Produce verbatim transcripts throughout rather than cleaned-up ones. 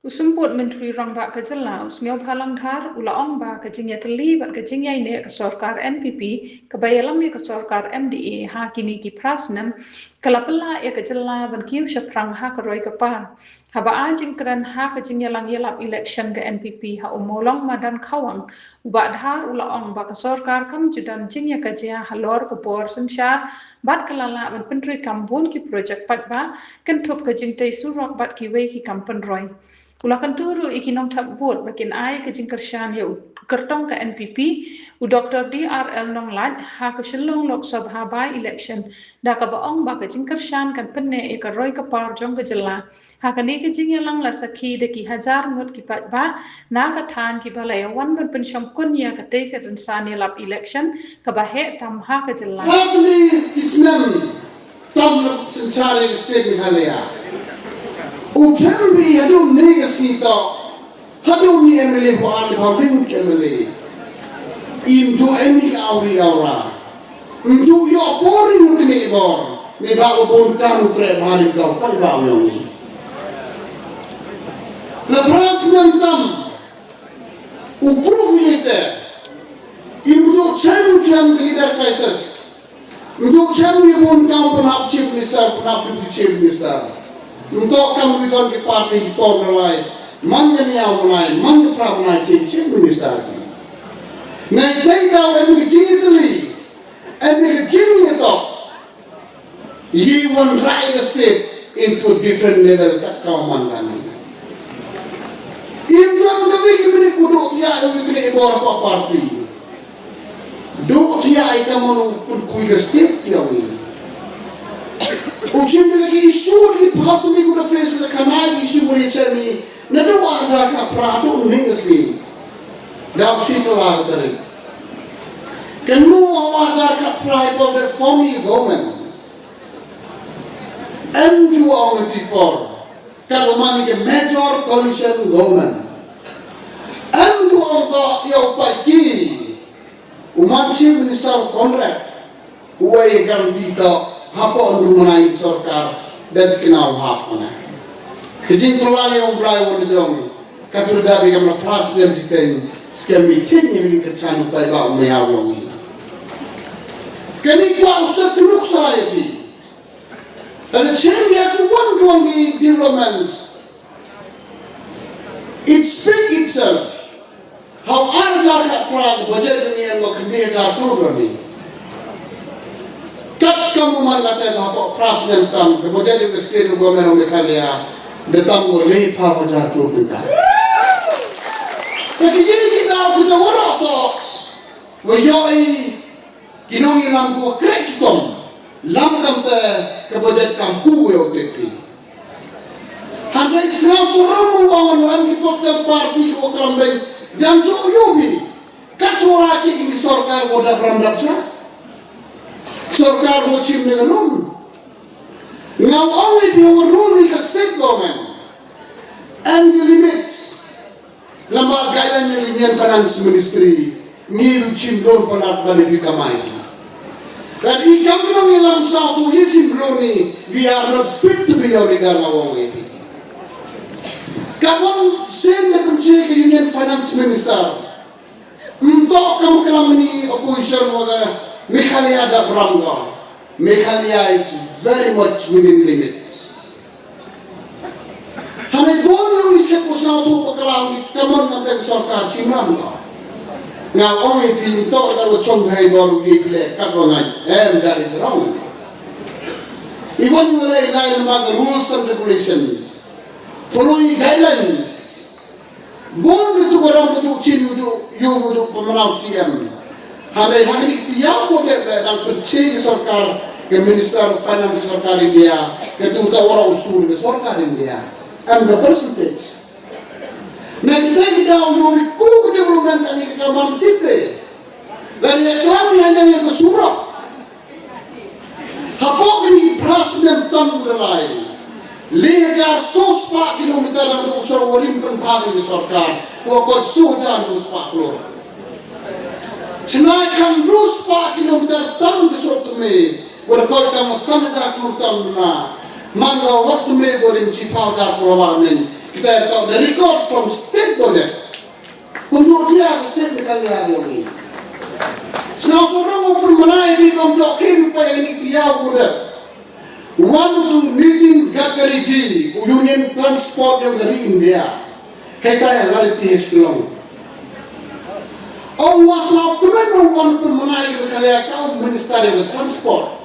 U Symbud Myntri Rangbah ka jylla, u Sniawbhalang Dhar, u la ong ba ka jingïatylli bad ka jingïaineh ka sorkar N P P kaba ïalam ïa ka sorkar M D A ha kine ki phra snem ka la pynlah ïa ka jylla ban kiew shaphrang ha ka roi ka par. Haba ai jingkren ha ka jingïalang ïalap election ka N P P ha U Mawlong Madan Khawang, u Bah Dhar u la ong ba ka sorkar kam ju don jingïakajia halor ka bor synshar bad ka la lah ban pyntreikam bun ki projek paidbah, kynthup ka jingtei surok bad kiwei ki kam pynroi. U la kyntu ruh ïa ki nongthep vote ba kin ai ka jingkyrshan ïa u kyrtong ka N P P, u Doctor D R L Nonglait, ha ka Shillong Lok Sabha by-election, da kaba ong ba ka jingkyrshan kan pynneh ïa ka roi ka par jong ka jylla. Ha kane ka jingïalang la sakhi da ki hajar ngut ki paidbah na ka thaiñ kiba la ïawan ban pynshongkun ïa katei ka rynsan ïalap election kaba heh tam ha ka jylla. Hadien ki snem tam synshar ïa ka state Meghalaya, u Thembi haduh ne ka sngi to, haduh ne M L A ba ar ne ba hynriew ngut ki M L A, im ju em ïa ka awri awra. Ym ju ïoh bor ïa u kane bor, ne ba u bun kam u treh bha ri ka u paidbah u ïong i. La phra snem tam u proof ïa te. Ym ju chem u chem ka leader crisis. Ym ju chem ïa u bun kam u pynhap chief minister, pynhap deputy chief minister. Ym toh kam u don ki party ki por na lai. Man ka nia u bnai, man ka phra bnai chief, chief minister. Nai tei ka em ka jingïatylli. Em ka jingïatylli. Yi wanrah ïa ka state into a different level kat ka man ka ni. Im jam ka wi ki minit ku duk thiah ïa wi ki bor pa party. Duk thiah ïa ka mano pun kui ka state ïa wi. U chim ïa ki issue ki pha tu mi ku da face la khana ki issue ku ri chami. Na duk a ja ka pra duk ni ka si. Da u si ka la ka tarik. Ka nu a wa ja ka pra ïa ka form ïa government. Em ju ong ti por ka lo mani ke major coalition government. Em ju ong to ïa u Paiki u man Chief Minister Conrad u ai guarantee to hapoh ynru mynai sorkar da kina u hap mana. Ki jingpyllait ïa u Blai u Nijrong. Ka tur da bi kam la pras dem jiteng skem meeting ni ka chanu pai ba u maya u yong ni. Kani kwa u sa tunuk sa ïa ki. Ada chen ïa ki wan wan ki developments. It speak itself. How ar hajar khatphra ka budget ni ïa ma khyndai hajar klur ni. Kat kam u man kata ka hapoh phra snem tam ka budget ka state government of Meghalaya da tam u le pha hajar klur tyngka. Ka ki ki daw kita warok to wa ïoh i ki nongïalam ko krek chutom lam kam te ka budget kam ku wa ïoh te pi. Hynrei sngaw suram u ong wan ki political party ko klam dei jam jok ïoh pi. Kat suara ki ki sorkar ko da bram dap cha. Sorkar ko chim ne ka lum. Nga ong ïa phi, u rule ni ka state government and the limits. Lamba guideline ïa Union Finance Ministry ngi ru chim loan palat ba ne phi kamai. Kan i kam nong ïa lam sa tu ïa chim loan ni, we are not fit to be your leader, nga ong ïa phi. Ka bang sen na pynche ka Union Finance Minister. Mtok kam klam ni opposition wa ka Meghalaya da bram ka. Meghalaya is very much within limits. Hane don yung iske pusna tu pakalam ni kamon na tek sorkar chimram ka. Nga ong ïa phi mtok da lo chong hai bor u ye phi le kat wa ngai. Em, that is wrong. Even you lay line among the rules and regulations. Follow the guidelines. Bun ki tu ka dang bujuk chin bujuk yu bujuk pemanaw C M. Hynrei ha kini ki tiap ko dep dang pynche ki sorkar ki minister finance ki sorkar India ki tu ta wara usul ki sorkar India. Em ka percentage. Na kita kita yu ni ku ki development ani kita man tipe. Dan ya klam ya yang yang kesurok. Hapoh kini phra snem tam u da lai. Le hajar saw spah kilometer lam duk sor warim pynpha ki sorkar. Wa koit saw hajar duk spah klur. Chna kan duk spah kilometer tam ki sor tme. Wa da koit kam san hajar klur tam na. Man la wa tme warim chi pha hajar klur wa nen. Kita tok the record from state budget. Kumjuh jia state Meghalaya ïa ngi. Sngewsarong u pynmana ïa ngi kumjuh ki rupa ïa ngi ïa u budget. Wan u Nitin Gadkari ji, u Union Transport ïa u India. Hei ta ïa lari ti Shillong. Ong wa sngewkmen u wan u pynmana ïa ngi ka ïa ka u Minister ïa ka Transport.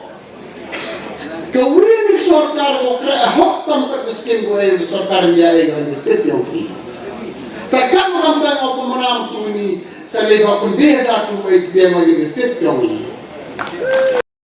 Ka wi ni sorkar ko kra hok tam ka skim ko ïa sorkar ïa ïa ni state yong ki. Ta kam kam ta ko pynmana tu ni sa le ko kun bi ha tu ïa ti ïa ni state yong ni.